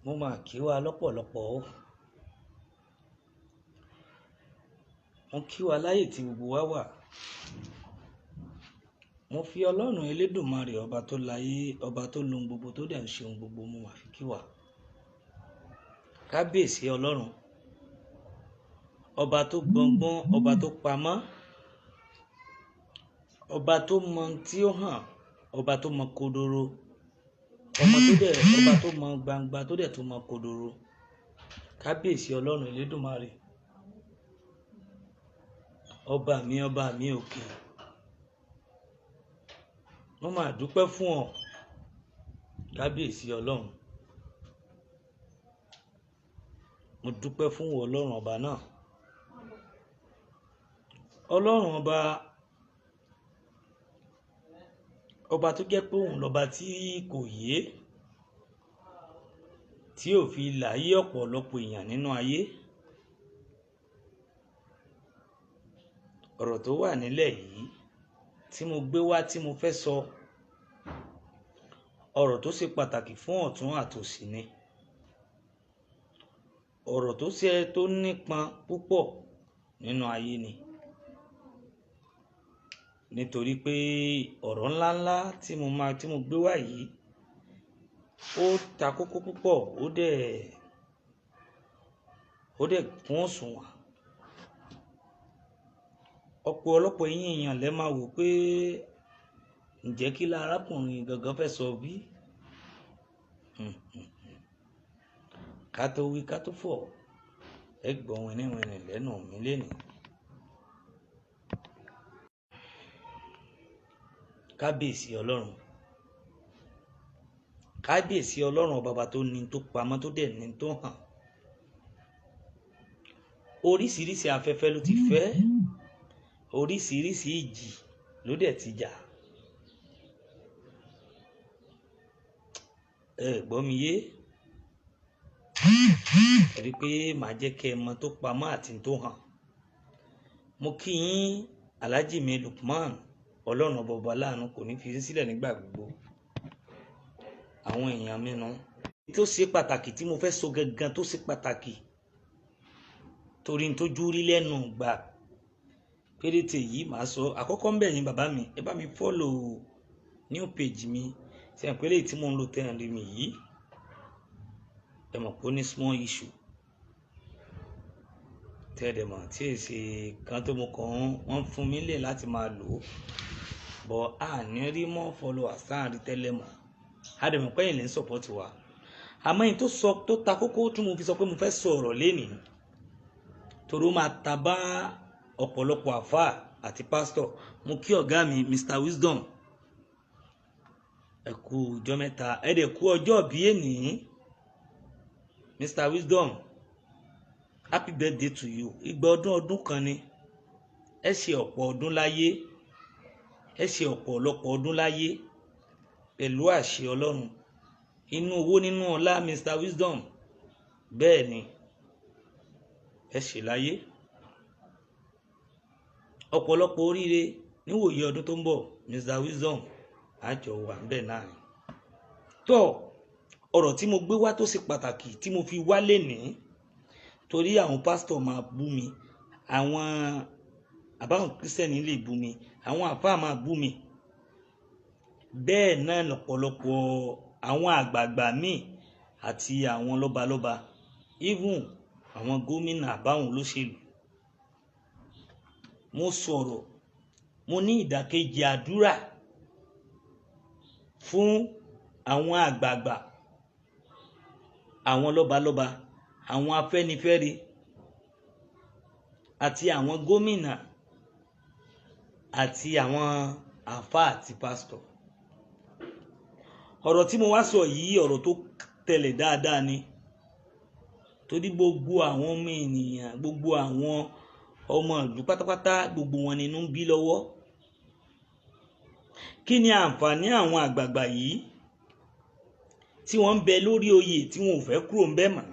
Mo máa kí wa lọ́pọ̀lọpọ̀ o. Mo kí wa láyè tí gbogbo wa wà. Mo fi Ọlọ́run Elédùmarè, ọba tó láyé, ọba tó lohun gbogbo, tó dẹ̀ ń ṣe ohun gbogbo, mo mà fi kí wa. Kábíyèsí Ọlọ́run, ọba tó gbọngbọ́n, ọba tó pamọ́, ọba tó mọ tí ó hàn, ọba tó mọ kodoro, ọmọ tó dẹ̀, ọba tó mọ gbangba tó dẹ̀ tó mọ kodoro. Kábíyèsí Ọlọ́run Elédùmarè, ọba mi òkè. Mo máa dúpẹ́ fún ọ, kábíyèsí Ọlọ́run. Mo dúpẹ́ fún Ọlọ́run ọba náà. Ọlọ́run ọba, ọba tó jẹ́ pé òun lọ́ba tí kò yé, tí ò fi láyé ọ̀pọ̀lọpọ̀ èèyàn nínú ayé. Ọ̀rọ̀ tó wà nílẹ̀ yìí tí mo gbé wá tí mo fẹ́ sọ, ọ̀rọ̀ tó ṣe pàtàkì fún ọ̀tún àtòsì ni. Ọ̀rọ̀ tó ṣe tó nípọn púpọ̀ nínú ayé ni. Nítorí pé ọ̀rọ̀ ńláńlá tí mo máa, tí mo gbé wá yìí, ó ta kókó púpọ̀, ó dẹ̀ kún òṣùwọ̀n. Ọ̀pọ̀lọpọ̀ ẹ̀yin èèyàn lẹ máa wò pé ǹjẹ́ kí la arákùnrin gangan fẹ́ sọ bí? Ká tó wí ká tó fọ̀, ẹ gbọ́ wìnìwìnì lẹ́nu mi lénìí. Kábíyèsí Ọlọ́run. Kábíyèsí Ọlọ́run ọba tó ní tó pamọ́ tó dẹ̀ ní tó hàn. Oríṣiríṣi afẹ́fẹ́ ló ti fẹ́, oríṣiríṣi ìjì ló dẹ̀ ti jà. Ẹ gbọ́ mi yé? Torí pé màá jẹ́ kí ẹ mọ̀ tó pamọ́ àti tó hàn. Mo kí yín Alhaji mi Lukman, Ọlọ́run ọba ọba láàánú kò ní fi sílẹ̀ nígbà gbogbo. Àwọn èèyàn mi nu. Tó ṣe pàtàkì tí mo fẹ́ sọ gangan tó ṣe pàtàkì torí n tójú rí lẹ́nu gbà péréte yìí màá sọ. Àkọ́kọ́ ń bẹ̀ yín bàbá mi, ẹ bá mi follow new page mi. Ṣé ẹ pé léyìí tí mò ń lò tẹ́ ẹ̀ rí mi yìí, ẹ mọ̀ pé ó ní small issue. Tẹ́ ẹ dẹ̀ mọ̀ tí èsì kan tó mo kàn ń, wọ́n fún mi lẹ̀ láti máa lò ó. But a ní rí mọ́ followers tá à ń rí tẹ́lẹ̀ mọ́. A dẹ̀ mọ̀ pé ẹ̀yin lè ń support wa. Àmọ́ ẹ̀yin tó sọ, tó ta kókó tí mo fi sọ pé mo fẹ́ sọ ọ̀rọ̀ lénìí, torí ó máa ta bá ọ̀pọ̀lọpọ̀ àfáà àti pásítọ̀. Mo kí ọ̀gá mi Mr Wisdom, ẹ kú ọjọ́ mẹ́ta, ẹ dẹ̀ kú ọjọ́ bí ènìí. Mr Wisdom, happy birthday to you. Ìgbà ọdún ọdún kan ni. Ẹ ṣe ọ̀pọ̀ ọdún láyé, ẹ ṣe ọ̀pọ̀lọpọ̀ ọdún láyé pẹ̀lú àṣẹ Ọlọ́run. Inú owó nínú ọlá Mr Wisdom, bẹ́ẹ̀ ni ẹ ṣe láyé. Ọ̀pọ̀lọpọ̀ oríire níwòye ọdún tó ń bọ̀ Mr Wisdom, àjọ wà ńbẹ̀ náà ni. Tó ọ̀rọ̀ tí mo gbé wá tó ṣe pàtàkì tí mo fi wá lénìí, torí àwọn pásítọ̀ máa bú mi, àwọn àbáwọn kírísítẹ́nì lè bú mi, àwọn àfáà máa bú mi. Bẹ́ẹ̀ náà lọ́pọ̀lọpọ̀ àwọn àgbààgbà míì àti àwọn lọ́balọ́ba, even àwọn gómìnà àbáwọn olóṣèlú. Mo sọ̀rọ̀, mo ní ìdàkejì àdúrà fún àwọn àgbààgbà, àwọn lọ́balọ́ba, àwọn afẹ́nifẹ́re àti àwọn gómìnà àti àwọn àfáà àti pásítọ̀. Ọ̀rọ̀ tí mo wá sọ yìí, ọ̀rọ̀ tó tẹ̀lé dáadáa ni. Torí gbogbo àwọn ọmọ ènìyàn, gbogbo àwọn ọmọ ìlú pátápátá, gbogbo wọn nínú ń bí lọ́wọ́. Kí ni àǹfààní àwọn àgbààgbà yìí tí wọ́n ń bẹ lórí oyè tí wọn ò fẹ́ kúrò ń bẹ̀ mọ́?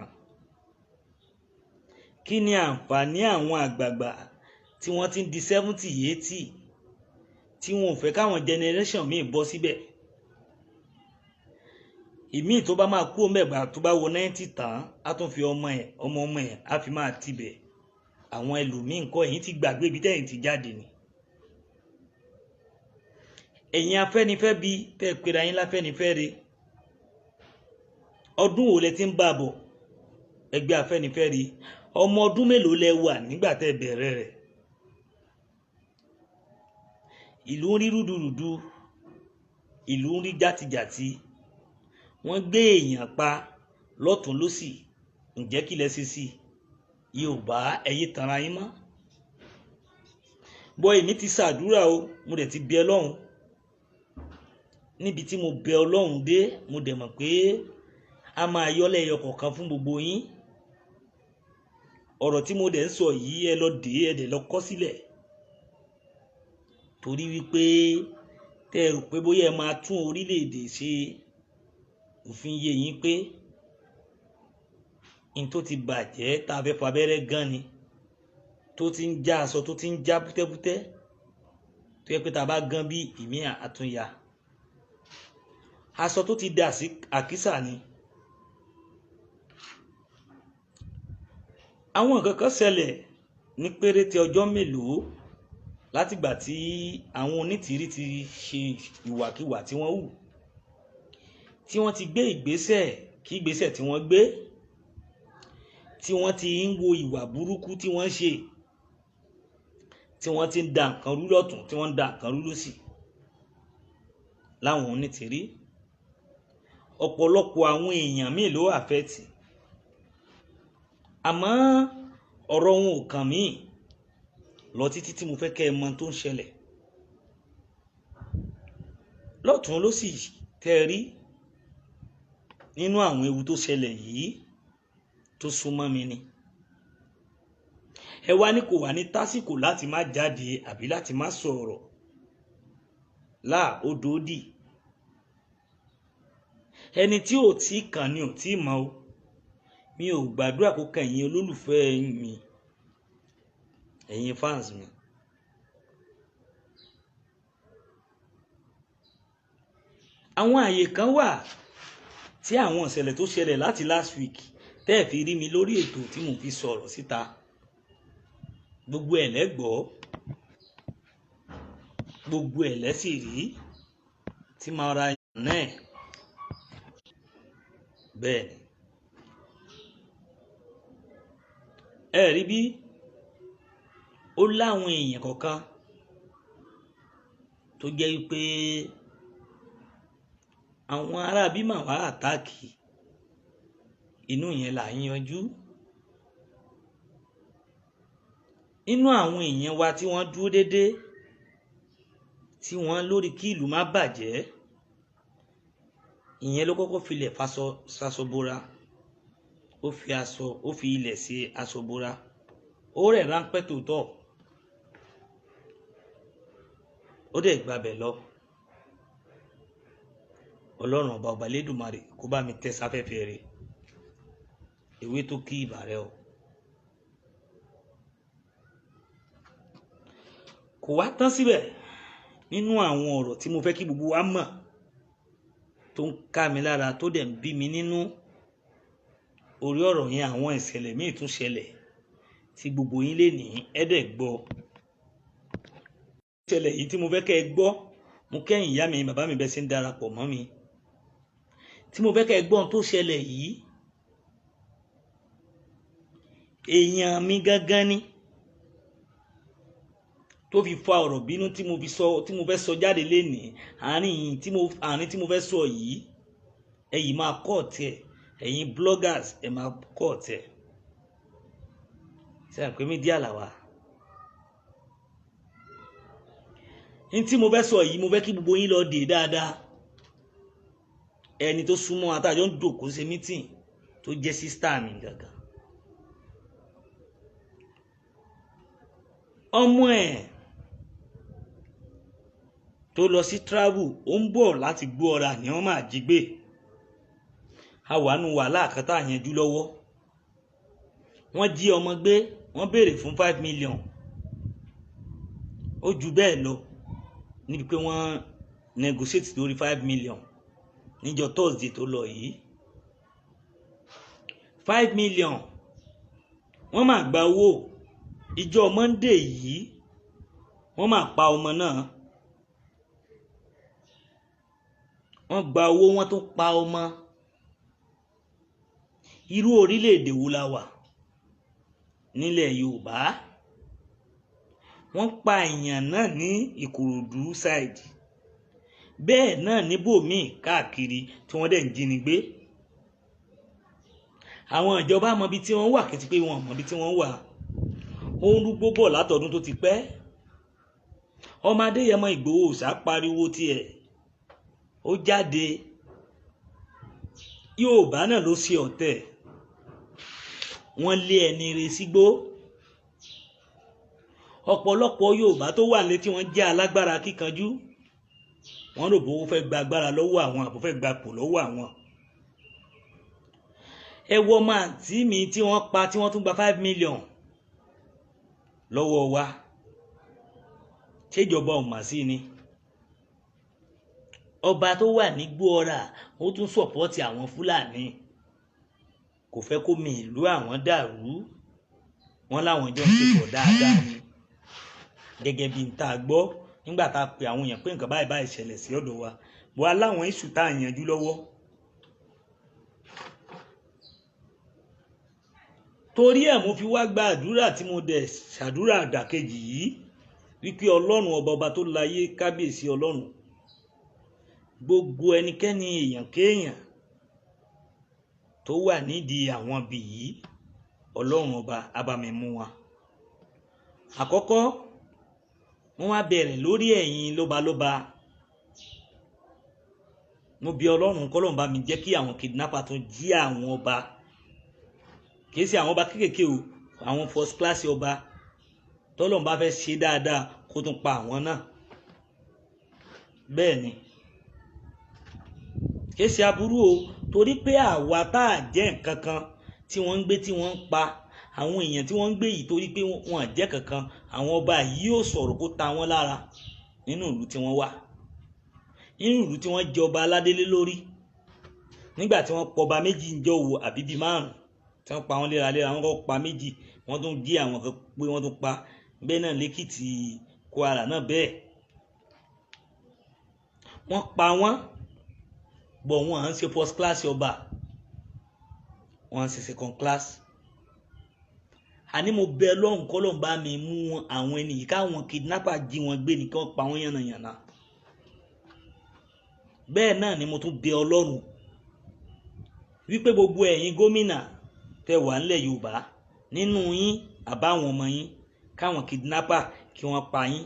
Kí ni àǹfààní àwọn àgbààgbà tí wọ́n ti ń di 70, 80 tí wọn ò fẹ́ káwọn generation míì bọ́ síbẹ̀? Ìmíì tó bá máa kú mẹ́gbà tó bá wo 90 tán, á tún fi ọmọ ẹ̀ ọmọ ọmọ ẹ̀ á fi máa tibẹ̀. Àwọn ẹlòmíì ńkọ́, ẹ̀yin ti gbàgbé ibi tẹ́yìn ti jáde ni. Ẹ̀yin Afẹ́nifẹ́ bí tẹ́ pera yín láfẹ́nifẹ́re, ọdún wo lẹ ti ń bá bọ̀ ẹgbẹ́ Afẹ́nifẹ́re? Ọmọ ọdún mélòó lẹ wà nígbà tẹ́ bẹ̀rẹ̀ rẹ̀? Ìlú ń rí rúdurùdu, ìlú ń rí játijàti, wọ́n gbé èèyàn pa lọ́tún lọ́sì. Ǹjẹ́ kí lẹ ṣe sí Yorùbá? Ẹ̀yin tanra yín mọ́. Bọ́ èmi ti ṣàdúrà o, mo dẹ̀ ti bẹ Ọlọ́run. Níbi tí mo bẹ Ọlọ́run dé, mo dẹ̀ mọ̀ pé a máa yọ́lẹ̀ ẹyọ kọ̀ọ̀kan fún gbogbo yín. Ọ̀rọ̀ tí mo dẹ̀ ń sọ yìí, ẹ lọ dé, ẹ dẹ̀ lọ kọ́ sílẹ̀, torí wípé tẹ́ ẹ rò pé bóyá ẹ máa tún orílẹ̀-èdè ṣe, òfin yé yín pé n tó ti bàjẹ́ tá a fẹ́ fabẹ́rẹ́ gan ni, tó ti ń já aṣọ, tó ti ń já bútẹ́bútẹ́, tó yẹ pé tá a bá gan bí ìmí àtúnya aṣọ tó ti dà sí àkísà ni. Àwọn nǹkan kan ṣẹlẹ̀ ní péréte ọjọ́ mélòó látìgbà tí àwọn onítìrí ti ṣe ìwàkiwà tí wọ́n hù, tí wọ́n ti gbé ìgbésẹ̀ kí ìgbésẹ̀ tí wọ́n gbé, tí wọ́n ti ń wo ìwà burúkú tí wọ́n ṣe, tí wọ́n ti ń da nǹkan rú lọ́tún, tí wọ́n ń da nǹkan rú lósì láwọn onítìrí. Ọ̀pọ̀lọpọ̀ àwọn èèyàn míì ló àfẹ́tì, àmọ́ ọ̀rọ̀ wọn ò kàn mí lọ títí tí mo fẹ́ kẹ́ ẹ mọ̀ tó ń ṣẹlẹ̀ lọ́tún lósì tẹ́ ẹ rí nínú àwọn ewu tó ṣẹlẹ̀ yìí tó súnmọ́ mi ni. Ẹ wá ní kò wá ní tásìkò láti má jáde àbí láti má sọ̀rọ̀ láà odò dì. Ẹni tí ò tí kàn ni ò tí mọ̀ o. Mi ò gbàdúrà kó kàn ẹ̀yin olólùfẹ́ mi, ẹ̀yin fans mi. Àwọn àyè kan wà tí àwọn ìṣẹ̀lẹ̀ tó ṣẹlẹ̀ láti last week tẹ́ ẹ̀ fi rí mi lórí ètò tí mo fi sọ̀rọ̀ síta. Gbogbo ẹ̀ lẹ́gbọ̀ọ́, gbogbo ẹ̀ lẹ́sì rí tí máa ra náà. Bẹ́ẹ̀ ni. Ẹ rí bí ó láwọn èèyàn kọ̀ọ̀kan tó jẹ́ pé àwọn ará bímọ wá àtáàkì, inú yẹn là ń yanjú. Inú àwọn èèyàn wa tí wọ́n dúró déédéé, tí wọ́n lórí kí ìlú má bàjẹ́, ìyẹn ló kọ́kọ́ filẹ̀ faṣọ bora. Ó fi aṣọ, ó fi ilẹ̀ ṣe aṣọ bora. Ó rẹ̀ ráńpẹ́ tòótọ́, ó dẹ̀ gbabẹ̀ lọ. Ọlọ́run ọba ọba Lédùmarè kó bá mi tẹ́ sáfẹ́fẹ́ rẹ̀. Ewé tó kí ìbà rẹ o. Kò wá tán síbẹ̀ nínú àwọn ọ̀rọ̀ tí mo fẹ́ kí gbogbo wa mọ̀ tó ń ká mi lára, tó dẹ̀ ń bí mi nínú. Orí ọ̀rọ̀ yẹn àwọn ìṣẹ̀lẹ̀ míì tún ṣẹlẹ̀ tí gbogbo yín lè ní ẹ̀dẹ̀ gbọ́. Ìṣẹ̀lẹ̀ yìí tí mo fẹ́ kẹ́ ẹ gbọ́, mo kẹ́yìn ìyá mi bàbá mi bẹ́ẹ̀ ṣe ń darapọ̀ mọ́ mi. Tí mo fẹ́ kẹ́ ẹ gbọ́ ohun tó ṣẹlẹ̀ yìí, èèyàn mi gángan ni tó fi fa ọ̀rọ̀ bínú tí mo fi sọ, tí mo fẹ́ sọ jáde lénìí. Àárín tí mo fẹ́ sọ yìí, ẹ̀yin máa kọ́ ọ̀tẹ̀, ẹ̀yin bloggers ẹ̀ máa kọ́ ọ̀tẹ̀. Ṣé à ń pè mí díà làwà? Ní tí mo fẹ́ sọ yìí, mo fẹ́ kí gbogbo yín lọ dè dáadáa. Ẹni tó súnmọ́ atájọ́ ń dòkó ṣe mítìn tó jẹ́ sísítà mi gangan. Ọmọ ẹ̀ tó lọ sí travel, ó ń bọ̀ láti gbó ọ̀rá ni wọ́n máa jí gbé. A wà nù wàhálà kan tá a yanjú lọ́wọ́. Wọ́n jí ọmọ gbé, wọ́n béèrè fún 5 million. Ó ju bẹ́ẹ̀ lọ níbi pé wọ́n negotiate lórí 5 million. Níjọ́ Thursday tó lọ yìí, 5 million wọ́n máa gba owó. Ìjọ Monday yìí wọ́n máa pa ọmọ náà. Wọ́n gba owó, wọ́n tún pa ọmọ. Irú orílẹ̀-èdè wo la wà nílẹ̀ Yorùbá? Wọ́n pa èèyàn náà ní Ìkòròdú side, bẹ́ẹ̀ náà níbòmíì káàkiri tí wọ́n dẹ̀ ń jínigbé. Àwọn ìjọba mọ ibi tí wọ́n wà, kìtì pé wọ́n mọ ibi tí wọ́n wà. Ó ń rúgbó bọ̀ látọdún tó ti pẹ́. Ọmọ Adéyẹmọ Ìgbòho Òòṣà pariwo tiẹ̀, ó jáde. Yorùbá náà ló ṣe ọ̀tẹ̀, wọ́n lé ẹni re sígbó. Ọ̀pọ̀lọpọ̀ Yorùbá tó wà létí wọ́n jẹ́ alágbára kíkanjú, wọ́n rò bó fẹ́ gba agbára lọ́wọ́ àwọn àbò fẹ́ gba pò lọ́wọ́ àwọn. Ẹ wo ọmọ àǹtí mi tí wọ́n pa, tí wọ́n tún gba 5 million lọ́wọ́ wa. Ṣèjọba ò mà sí ni? Ọba tó wà ní Gbóọ̀rà, ó tún support àwọn Fúlàní, kò fẹ́ kó mi ìlú àwọn dàrú. Wọ́n láwọn jọ ń ṣe pọ̀ dáadáa ni, gẹ́gẹ́ bí n tá a gbọ́ nígbà tá a pè àwọn èèyàn pé nǹkan báyìí báyìí ṣẹlẹ̀ sí ọ̀dọ̀ wa, bó aláwọn iṣu tá a yanjú lọ́wọ́. Torí ẹ̀ mo fi wá gba àdúrà tí mo dẹ̀ ṣàdúrà àdàkejì yìí wípé Ọlọ́run ọba, ọba tó láyé, kábíyèsí Ọlọ́run, gbogbo ẹnikẹ́ni, èèyàn kéèyàn tó wà nídìí àwọn ibì yìí, Ọlọ́run ọba á bá mi mú wa. Àkọ́kọ́, wọ́n wá bẹ̀rẹ̀ lórí ẹ̀yin lọ́balọ́ba. Mo bi Ọlọ́run kọ́lọ́run bá mi jẹ́ kí àwọn kidnapper tún jí àwọn ọba. Kìí ṣe àwọn ọba kéékèèké o, àwọn first class ọba. Tọ́lọ́run bá fẹ́ ṣe dáadáa, kó tún pa àwọn náà. Bẹ́ẹ̀ ni, kìí ṣe aburú o, torí pé àwa tá a jẹ́ nǹkan kan tí wọ́n ń gbé, tí wọ́n ń pa àwọn èèyàn tí wọ́n ń gbé yìí, torí pé wọ́n jẹ́ kankan, àwọn ọba yìí ò sọ̀rọ̀ kó ta wọ́n lára nínú ìlú tí wọ́n wà, nínú ìlú tí wọ́n jẹ ọba aládélé lórí. Nígbà tí wọ́n pọba méjì ń jọ wo àbí bíi márùn tí wọ́n pa wọ́n léraléra, wọ́n kọ́ pa méjì, wọ́n tún jí àwọn kan pé wọ́n tún pa bẹ́ẹ̀ náà lẹ́kìtì, Kwara náà bẹ́ẹ̀ wọ́n pa wọ́n bọ̀. Wọ́n à ń ṣe first class ọba, wọ́n à ń ṣe second class. Àní mo bẹ lọ́hùn kọ́lọ́hún bá mi mú àwọn ẹni yìí, káwọn kidnapper jí wọn gbé ní kí wọ́n pa wọ́n yànnàyànnà. Bẹ́ẹ̀ náà ni mo tún bẹ Ọlọ́run wípé gbogbo ẹ̀yin gómìnà tẹ wà ńlẹ̀ Yorùbá, nínú yín àbáwọn ọmọ yín, káwọn kidnapper kí wọ́n pa yín,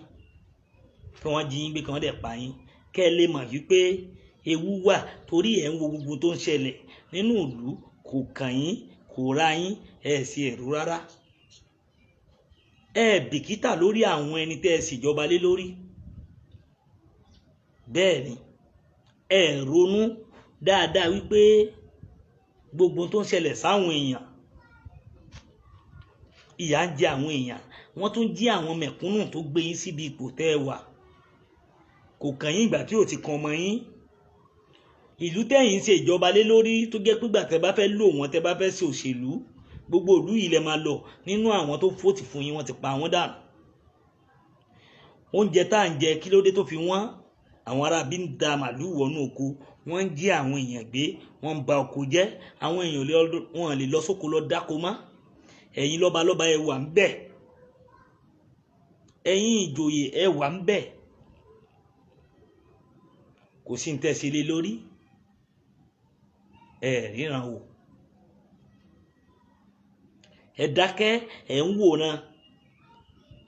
kí wọ́n jí yín gbé, kí wọ́n dẹ̀ pa yín, kẹ́ ẹ lè mọ̀ wípé ewu wà. Torí ẹ̀ ń wo gbogbo tó ń ṣẹlẹ̀ nínú ìlú, kò kàn yín, kò ra yín, ẹ̀ sì ẹ̀rú rárá. Ẹ bìkítà lórí àwọn ẹni tẹ́ ẹ ṣèjọba lé lórí. Bẹ́ẹ̀ ni ẹ ronú dáadáa wípé gbogbo tó ń ṣẹlẹ̀ sáwọn èèyàn, ìyà ń jẹ àwọn èèyàn, wọ́n tún jí àwọn mẹ̀kúnnù tó gbé yín síbi ipò tẹ́ ẹ wà, kò kàn yín ìgbà tí ò ti kan ọmọ yín. Ìlú tẹ́yìn ń ṣe ìjọba lé lórí, tó jẹ́ pé ìgbà tẹ́ bá fẹ́ lò wọ́n, tẹ́ bá fẹ́ ṣe òṣèlú, gbogbo ìlú yìí lẹ máa lọ. Nínú àwọn tó fòtì fún yín, wọ́n ti pa wọ́n dànù. Oúnjẹ tá à ń jẹ, kí ló dé tó fi wọ́n? Àwọn ará bí ń da màlúù wọnú oko, wọ́n ń jí àwọn èèyàn gbé, wọ́n ń ba oko jẹ́. Àwọn èèyàn wọn lè lọ sóko lọ dáko mọ́. Ẹ̀yin lọ́balọ́ba, ẹ wà ń bẹ̀. Ẹ̀yin ìjòyè, ẹ wà ń bẹ̀. Kò sí ní tẹ̀sí lé lórí. Ẹ ríran wò, ẹ dákẹ́, ẹ ń wòran.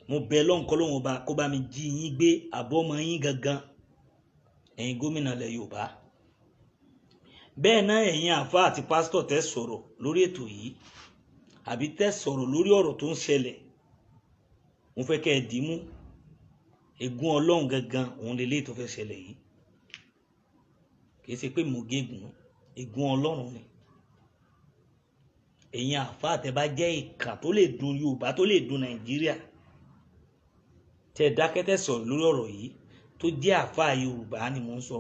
Mo bẹ̀ Ọlọ́run kọ́lọ́run ọba kó bá mi jí yín gbé àbọ̀mọ yín gangan, ẹ̀yin gómìnà ilẹ̀ Yorùbá. Bẹ́ẹ̀ náà ẹ̀yin àáfàá àti pásítọ̀ tẹ́ sọ̀rọ̀ lórí ètò yìí àbí tẹ́ sọ̀rọ̀ lórí ọ̀rọ̀ tó ń ṣẹlẹ̀, mo fẹ́ kẹ́ ẹ dì í mú. Ègún Ọlọ́run gangan òun lélẹ́yìí tó fẹ́ ṣẹlẹ̀ yìí. Kì í ṣe pé mo gégùn, ègún Ọlọ́run ni. Ẹ̀yin àáfàá tẹ́ bá jẹ́ ìkà tó lè dùn Yorùbá, tó lè dùn Nàìjíríà, tẹ́ dákẹ́, tẹ́ sọ̀rọ̀ lórí ọ̀rọ̀ yìí, tó jẹ́ àáfàá Yorùbá ni mò ń sọ.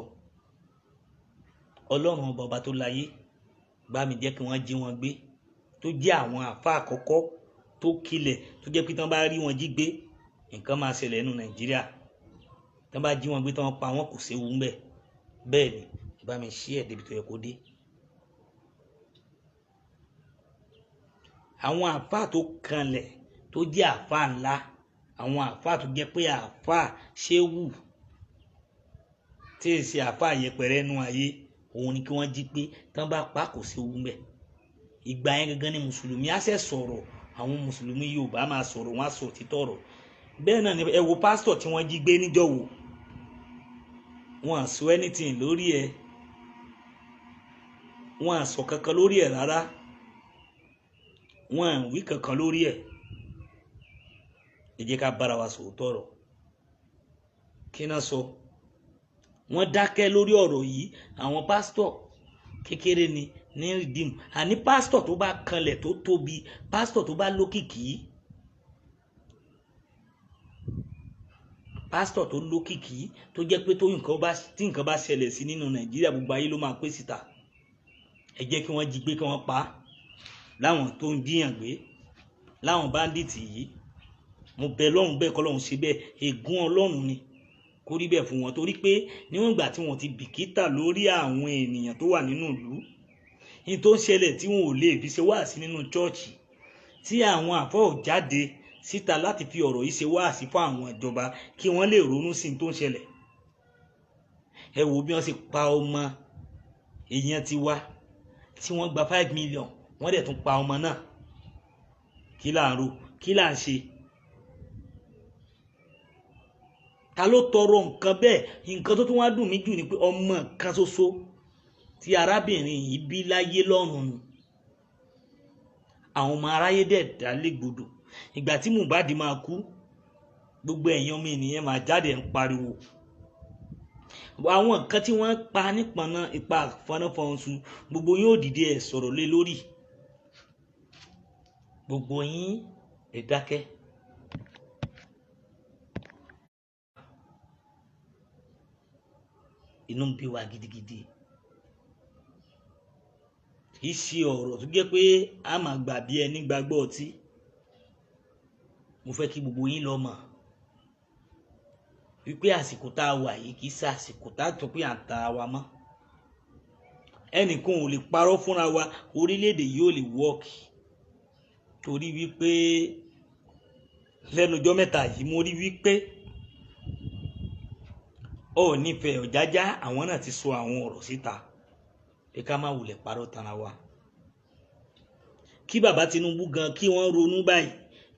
Ọlọ́run ọba ọba tó láyé bá mi jẹ́ kí wọ́n jí wọn gbé, tó jẹ́ àwọn àfa àkọ́kọ́ tó kilẹ̀, tó jẹ́ pé tí wọ́n bá rí wọn jí gbé nǹkan máa ṣẹlẹ̀ nínú Nàìjíríà. Tí wọ́n bá jí wọn gbé tí wọ́n pa wọn kò séwu ńbẹ̀. Bẹ́ẹ̀ ni, ẹ bá mi ṣí ẹ̀ débi tó yẹ kó dé. Àwọn àfa tó kanlẹ̀ tó jẹ́ àfa ńlá, àwọn àfa tó jẹ́ pé àfa ṣéwù tí èsì àfa yẹpẹrẹ nú ayé, òun ni kí wọ́n jí pé tán bá pa kò séwu ńbẹ̀. Ìgbà yẹn gangan ni mùsùlùmí á ṣe sọ̀rọ̀, àwọn mùsùlùmí Yorùbá máa sọ̀rọ̀, wọ́n á sọ òtítọ́ ọ̀rọ̀. Bẹ́ẹ̀ náà ni ẹ wo pásítọ̀ tí wọ́n jí gbé níjọ́wọ́, wọn à sọ anything lórí ẹ, wọn à sọ kankan lórí ẹ rárá, wọn à wí kankan lórí ẹ. Ẹ jẹ́ ká bára wa sòótọ́ ọ̀rọ̀. Kí náà sọ? Wọ́n dákẹ́ lórí ọ̀rọ̀ yìí. Àwọn pásítọ̀ kékeré ni ní Redeem, àní pásítọ̀ tó bá kanlẹ̀ tó tóbi, pásítọ̀ tó bá lókìkí, pásítọ̀ tó lókìkí tó jẹ́ pé tí nǹkan bá ṣẹlẹ̀ sí nínú Nàìjíríà gbogbo ayé ló máa pé síta. Ẹ jẹ́ kí wọ́n jí gbé kí wọ́n pa á láwọn tó ń jíyàn gbé, láwọn báńdíìtì yìí. Mo bẹ̀ Ọlọ́run bẹ́ẹ̀ kọ́ Ọlọ́run ṣe bẹ́ẹ̀, ègún Ọlọ́run ni kó rí bẹ́ẹ̀ fún wọn, torí pé níwọ̀n ìgbà tí wọ́n ti bìkítà lórí àwọn ènìyàn tó wà nínú ìlú, ní tó ń ṣẹlẹ̀ tí wọn ò lè fi ṣe wáàsí nínú chọ́ọ̀chì, tí àwọn àfọ́ ò jáde síta láti fi ọ̀rọ̀ yìí ṣe wáàsí fún àwọn ìjọba kí wọ́n lè ronú sí ní tó ń ṣẹlẹ̀. Ẹ wo bí wọ́n ṣe pa ọmọ èèyàn ti wá tí wọ́n gba 5 million, wọ́n dẹ̀ tún pa ọmọ náà. Kí là ń ro? Kí là ń ṣe? Ta ló tọrọ nǹkan bẹ́ẹ̀? Nǹkan tó tún wá dùn mí jù ni pé ọmọ kan ṣoṣo tí arábìnrin yìí bí láyé lọ́run nù, àwọn ọmọ aráyé dẹ̀ dá légbodò. Ìgbà tí Mohbad máa kú, gbogbo ẹ̀yin ọmọ ènìyàn máa jáde ń pariwo àwọn nǹkan tí wọ́n pa nípọnà ipa fọnáfọnsu, gbogbo yín ò dìde ẹ̀ sọ̀rọ̀ lé lórí, gbogbo yín ẹ̀ dákẹ́. Inú ń bí wa gidigidi. Kì í ṣe ọ̀rọ̀ tó jẹ́ pé a máa gbà bí ẹni gbàgbọ́ ọtí. Mo fẹ́ kí gbogbo yín lọ mọ̀ wípé àsìkò tá a wà yìí kì í ṣe àsìkò tá a tó pé à ń ta wa mọ́. Ẹnìkan ò lè parọ́ fúnra wa, orílẹ̀-èdè yìí ò lè wọ́ọ̀kì, torí wípé lẹ́nujọ́ mẹ́ta yìí mo rí wípé ó nífẹ̀ẹ́ Ọ̀jájá, àwọn náà ti sọ àwọn ọ̀rọ̀ síta pé ká má wulẹ̀ parọ́ tanra wa. Kí bàbá Tinubu gan kí wọ́n ronú báyìí,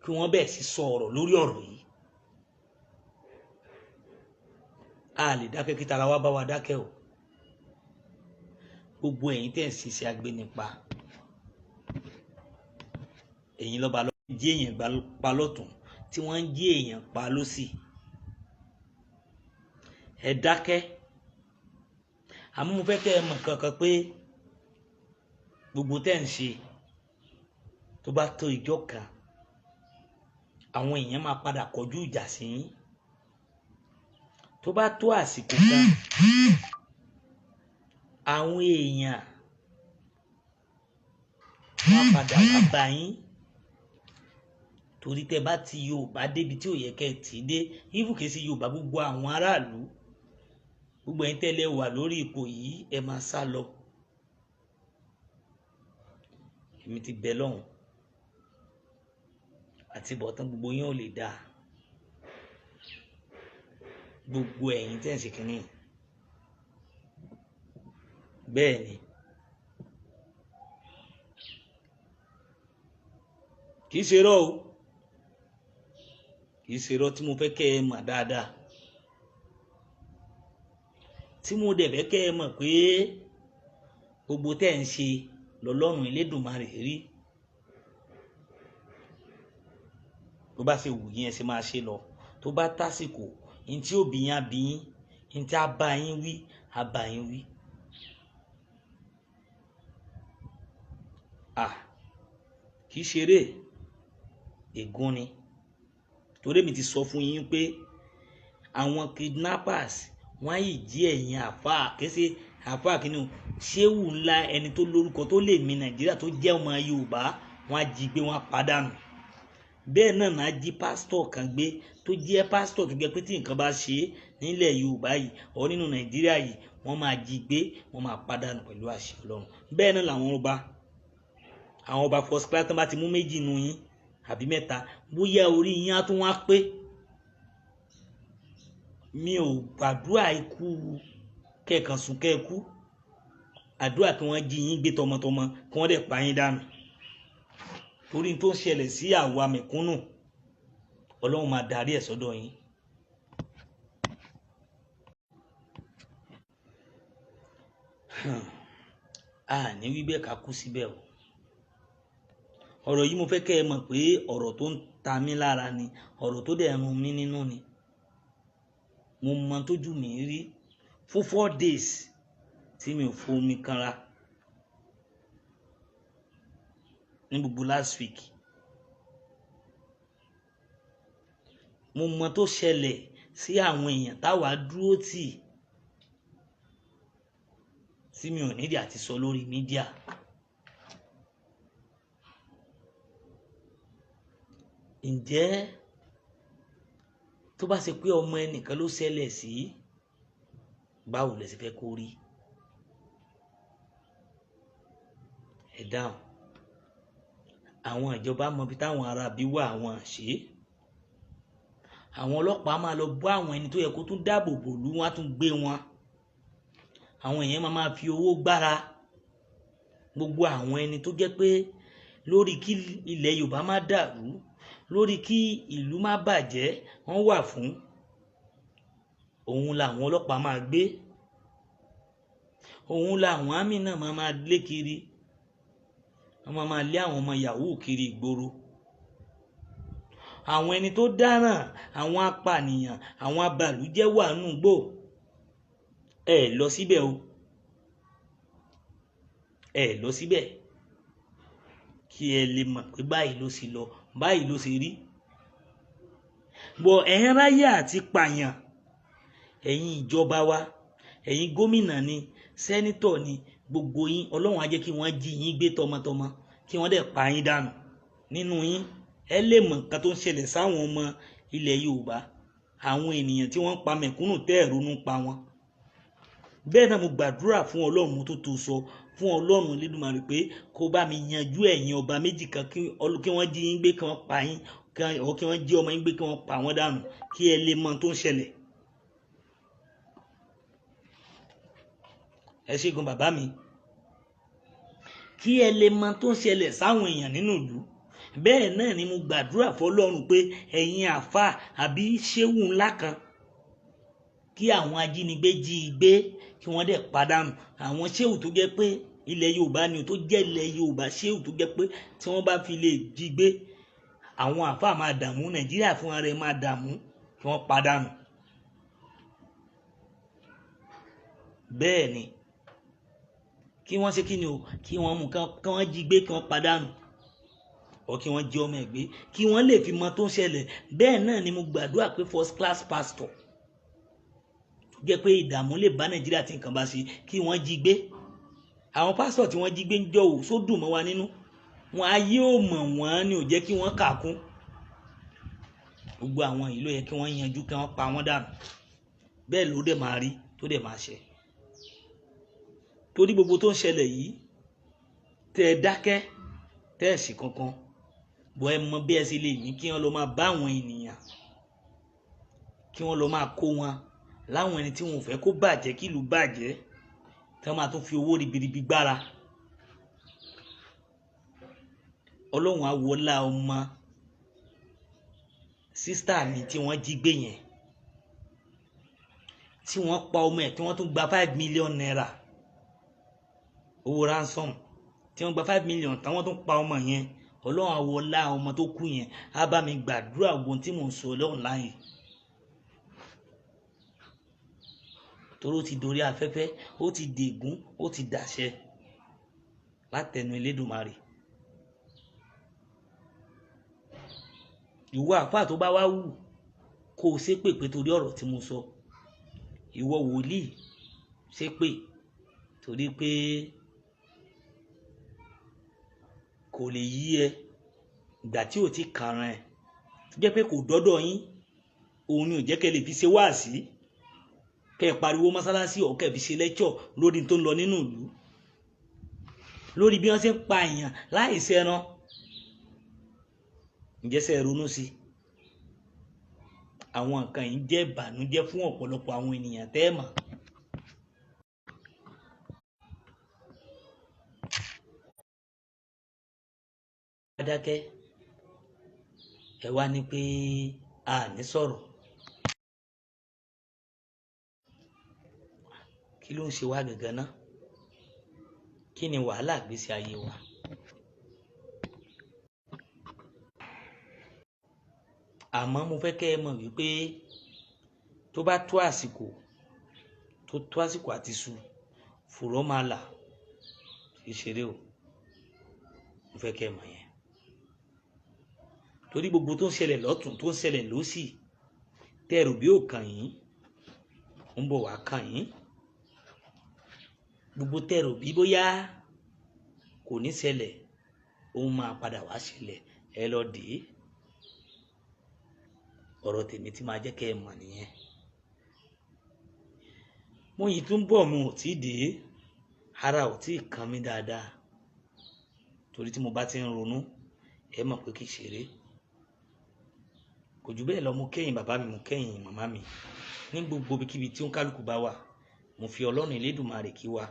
kí wọ́n bẹ̀ẹ̀ sí sọ ọ̀rọ̀ lórí ọ̀rọ̀ yìí. A lè dákẹ́ kí tara wa bá wa dákẹ́ o. Gbogbo ẹ̀yin tẹ́ ẹ̀ ṣiṣẹ́ agbénipa, ẹ̀yin lọ́ba lọ́ba jí èèyàn pa lọ́tún, tí wọ́n ń jí èèyàn pa lọ́sì, ẹ dákẹ́. Àmọ́ mo fẹ́ kẹ́ ẹ mọ̀ kankan pé gbogbo tẹ́ ń ṣe tó bá tó ìjọ kan, àwọn èèyàn máa padà kọjú ìjà sí yín. Tó bá tó àsìkò kan, àwọn èèyàn wọ́n padà wá bá yín, torí tẹ́ bá ti Yorùbá débi tí ò yẹ kẹ́ ẹ tì í dé, even kìí ṣe Yorùbá, gbogbo àwọn aráàlú, gbogbo ẹ̀yin tẹ́lẹ̀ wà lórí ipò yìí, ẹ máa sá lọ. Èmi ti bẹ̀ lọ́hùn àti bọ̀tán gbogbo yín ò lè dáa. Gbogbo ẹ̀yin tẹ́ ń ṣe kínní, bẹ́ẹ̀ ni, kì í ṣe irọ́ o, kì í ṣe irọ́ tí mo fẹ́ kẹ́ ẹ mọ̀ dáadáa, tí mo dẹ̀ fẹ́ kẹ́ ẹ mọ̀ pé gbogbo tẹ́ ń ṣe lọ́lọ́run Elédùmarè rí. Bó bá ṣe wù yín ẹ ṣe máa ṣe lọ, tó bá tásìkò, ní tí ó bí yín á bí yín, ní tí á bá yín wí á bá yín wí. Kì í ṣeré, ègún ni. Torí èmi ti sọ fún yín pé àwọn kidnappers wọ́n yìí jí ẹ̀yin àfáà, kì í ṣe Àáfàá kìíní o, ṣéwù ńlá, ẹni tó lórúkọ tó lè mi Nàìjíríà tó jẹ́ ọmọ Yorùbá, wọ́n á jí gbé, wọ́n á padànù. Bẹ́ẹ̀ náà náà jí pásítọ̀ kan gbé tó jẹ́ pásítọ̀ tó jẹ́ pé tí nǹkan bá ṣe é nílẹ̀ Yorùbá yìí ọ̀ nínú Nàìjíríà yìí, wọ́n máa jí gbé, wọ́n máa padànù pẹ̀lú àṣẹ Ọlọ́run. Bẹ́ẹ̀ náà làwọn ọba, àwọn ọba first class tán bá ti mú méjì nu yín àbí mẹ́ta, bóyá orí yín á tún wá pé. Mi ò gbàdúrà ikú kẹ̀kan sùn kẹ́ẹ̀kú, àdúrà kí wọ́n jí yín gbé tọmọtọmọ, kí wọ́n dẹ̀ pa yín dànù. Torí tó ń ṣẹlẹ̀ sí àwa mẹ̀kúnnù, Ọlọ́run máa darí ẹ̀ sọ́dọ̀ yín. A ní wí bẹ́ẹ̀ ká kú síbẹ̀ o. Ọ̀rọ̀ yìí mo fẹ́ kẹ́ ẹ mọ̀ pé ọ̀rọ̀ tó ń ta mí lára ni, ọ̀rọ̀ tó dẹ̀ run mí nínú ni. Mo mọ tójú mi rí fún 4 days tí mi ò fomi kanra ní gbogbo last week. Mo mọ tó ṣẹlẹ̀ sí àwọn èèyàn táwa dúró tì tí mi ò nídìí àti sọ lórí mídíà. Ǹjẹ́ tó bá ṣe pé ọmọ ẹnìkan ló ṣẹlẹ̀ sí, báwo lẹ ṣe fẹ́ kó rí? Ẹ dáhùn. Àwọn ìjọba mọ ibi táwọn ará bí wà, àwọn àṣẹ. Àwọn ọlọ́pàá máa lọ bọ́ àwọn ẹni tó yẹ kó tún dáàbò bò lú, wọn á tún gbé wọn. Àwọn èèyàn máa fi owó gbára. Gbogbo àwọn ẹni tó jẹ́ pé lórí kí ilẹ̀ Yorùbá má dàrú, lórí kí ìlú má bàjẹ́, wọ́n wà fún. Òun làwọn ọlọ́pàá máa gbé. Òun làwọn àmì náà máa lé kiri. Wọ́n máa lé àwọn ọmọ yahoo kiri ìgboro. Àwọn ẹni tó dáràn, àwọn apànìyàn, àwọn abàlújẹ́ wà nù gbò. Ẹ lọ síbẹ̀ o. Ẹ lọ síbẹ̀. Kí ẹ lè mọ̀ pé báyìí ló sì lọ, báyìí ló sì rí. Bọ̀ ẹ̀ ń ráyè àti pààyàn. Ẹ̀yin ìjọba wa, ẹ̀yin gómìnà ni, sẹ́nítọ̀ ni, gbogbo yín, Ọlọ́run á jẹ́ kí wọ́n jí yín gbé tọmọtọmọ, kí wọ́n dẹ̀ pa yín dànù nínú yín. Ẹ lè mọ̀ nǹkan tó ń ṣẹlẹ̀ sáwọn ọmọ ilẹ̀ Yorùbá, àwọn ènìyàn tí wọ́n ń pa mẹ̀kúnnù tẹ́ ẹ̀ ronú pa wọn. Bẹ́ẹ̀ náà mo gbàdúrà fún Ọlọ́run tó tó sọ fún Ọlọ́run Elédùmarè pé kó bá mi yanjú ẹ̀yin ọba méjì kan, kí wọ́n jí yín gbé, kí wọ́n pa yín, kí wọ́n jí ọmọ yín gbé, kí wọ́n pa wọ́n dànù, kí ẹ lè mọ̀ tó ń ṣẹlẹ̀. Ẹ ṣégun bàbá mi. Kí ẹ lè mọ̀ tó ń ṣẹlẹ̀ sáwọn èèyàn nínú ìlú. Bẹ́ẹ̀ náà ni mo gbàdúrà fọ́lọ́run pé ẹ̀yin àáfàá àbí ṣéwù ńlá kan, kí àwọn ajínigbé jí i gbé, kí wọ́n dẹ̀ padànù. Àwọn ṣéwù tó jẹ́ pé ilẹ̀ Yorùbá ni, tó jẹ́ ilẹ̀ Yorùbá, ṣéwù tó jẹ́ pé tí wọ́n bá fi lè jí gbé, àwọn àáfàá máa dààmú, Nàìjíríà fúnra rẹ̀ máa dààmú, kí wọ́n padànù. Bẹ́ẹ̀ ni kí wọ́n ṣe kí ni o, kí wọ́n mú kí wọ́n jí gbé, kí wọ́n padànù, ọ kí wọ́n jí ọmọ ẹ̀ gbé, kí wọ́n lè fi mọ tó ń ṣẹlẹ̀. Bẹ́ẹ̀ náà ni mo gbàdúrà pé first class pastor tó jẹ́ pé ìdààmú lè bá Nàìjíríà tí nǹkan bá ṣe, kí wọ́n jí gbé. Àwọn pásítọ̀ tí wọ́n jí gbé ń jọ ò sódùn mọ́ wa nínú wọn, ayé ò mọ̀ wọ́n ni ò jẹ́ kí wọ́n kà kún. Gbogbo àwọn ìlú yẹ kí wọ́n yanjú, kí wọ́n pa wọ́n dànù. Bẹ́ẹ̀ ló dẹ̀ máa rí, tó dẹ̀ máa ṣe. Torí gbogbo tó ń ṣẹlẹ̀ yìí, tẹ́ ẹ dákẹ́, tẹ́ ẹ sì kankan, bọ́ ẹ mọ bí ẹ ṣe lè ní kí wọ́n lọ máa bá àwọn ènìyàn, kí wọ́n lọ máa kó wọn láwọn ẹni tí wọn ò fẹ́ kó bàjẹ́, kí ìlú bàjẹ́, tí wọ́n máa tún fi owó ribiribi gbára. Ọlọ́run á wọlá ọmọ sísítà mi tí wọ́n jí gbé yẹn, tí wọ́n pa ọmọ ẹ̀, tí wọ́n tún gba 5 million naira owó ransom, tí wọ́n gba 5 million táwọn tún pa ọmọ yẹn. Ọlọ́run á wọlá ọmọ tó kú yẹn, á bá mi gbàdúrà ogun tí mò ń sọ lọ́run láàyè. Torí ó ti dorí afẹ́fẹ́, ó ti dègún, ó ti dàṣẹ látẹnu Elédùmarè. Ìwọ àfáà tó bá wá wù kó o ṣépè pé torí ọ̀rọ̀ tí mo sọ, ìwọ wòlíì ṣépè, Torí pé kò lè yí ẹ ìgbà tí ò ti kàrán ẹ, tó jẹ́ pé kò dọ́dọ̀ yín, òun ni ò jẹ́ kẹ́ lè fi ṣe wáàsí, kẹ́ ẹ pariwo mọ́sálásí ọ̀ kẹ́ ẹ fi ṣe lẹ́kṣọ̀ lórí tó ń lọ nínú ìlú, lórí bí wọ́n ṣe ń pa èèyàn láì ṣẹran. Ǹjẹ́ ṣe ronú sí àwọn nǹkan yìí? Jẹ́ ìbànújẹ́ fún ọ̀pọ̀lọpọ̀ àwọn ènìyàn tẹ́ ẹ̀ mọ̀. Dákẹ́ ẹ wá ní pé a ní sọ̀rọ̀. Kí ló ń ṣe wá gangan náà? Kí ni wàhálà ìgbésí ayé wa? Àmọ́ mo fẹ́ kẹ́ ẹ mọ̀ wípé tó bá tó àsìkò, tó tó àsìkò àti su fùrọ̀ máa là, kì í ṣeré o. Mo fẹ́ kẹ́ ẹ mọ̀ yẹn, torí gbogbo tó ń ṣẹlẹ̀ lọ́tún, tó ń ṣẹlẹ̀ lósì, tẹ́rù bí ò kàn yín, ń bọ̀ wá kàn yín. Gbogbo tẹ́rù bí bóyá kò ní ṣẹlẹ̀, ó máa padà wá ṣẹlẹ̀. Ẹ lọ dé ọ̀rọ̀ tèmi tí máa jẹ́ kẹ́ ẹ mọ̀ nìyẹn. Mo yìí tún bọ̀, mo ò tí ì dé, ara ò tí ì kan mí dáadáa, torí tí mo bá ti ń ronú, ẹ mọ̀ pé kì í ṣeré. Kò jù bẹ́ẹ̀ lọ. Mo kẹ́yìn bàbá mi, mo kẹ́yìn màmá mi ní gbogbo ibikíbi tí ó ń kálukú bá wà. Mo fi Ọlọ́run Elédùmarè kí wa.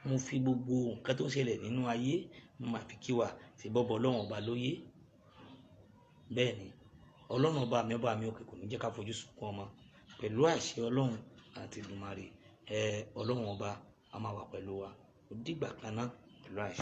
Mo fi gbogbo nǹkan tó ń ṣẹlẹ̀ nínú ayé, mo máa fi kí wa. Ṣe bọ́bọ̀ Ọlọ́run ọba lóye? Bẹ́ẹ̀ ni, Ọlọ́run ọba mi, ọba mi òkè, kò ní jẹ́ ká fojú sunkún ọmọ. Pẹ̀lú àṣẹ Ọlọ́run àti Èdùmàrè, ẹ Ọlọ́run ọba a máa wà pẹ̀lú wa. Ó dìgbà kan náà, pẹ̀lú àṣẹ.